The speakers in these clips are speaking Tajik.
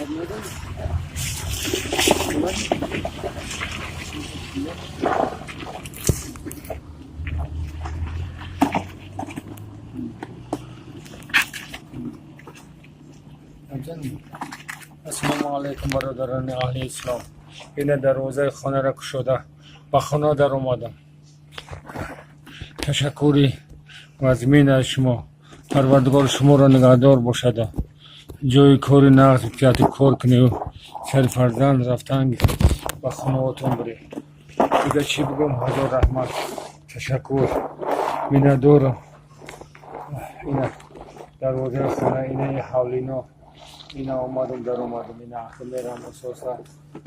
Ассалому алайкум, бародарони аҳли ислом. Ина дарвозаи хонаро кушода, ба хона даромадам. Ташаккури вазмин аз шумо. Парвардигор шуморо нигаҳдор бошада. Ҷои кори нағз бикарду кор кунед, сари фарзанд рафтан, ба хонаотон биред. Дига чӣ бигӯм? Ҳазор раҳмат, ташаккур, миннатдорам. Ина дарвозаи хона, инаи ҳавлино. Ина омадам, даромадам, ина ака мерам асоса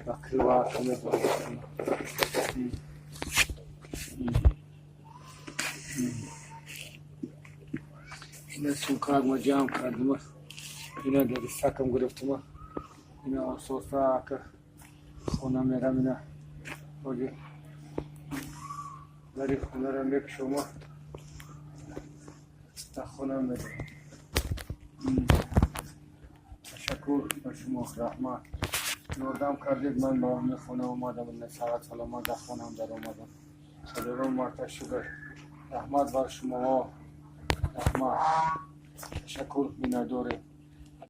ба крива, ака медорам. Ина сумкакма ҷамъ кардама, ина дар сакам гирифтама, ина асоса ака хона мерам. Ина ҳоҷи дари хонаро мекушома, дар хона мерам. Ташаккур ба шумо, раҳмат, ёрдам кардед. Ман ба хона омадам, саҳат саломат дар хонаам даромадам. Ҳазорон марта шукр, раҳмат бар шумоҳо, раҳмат, ташаккур, миннатдорем.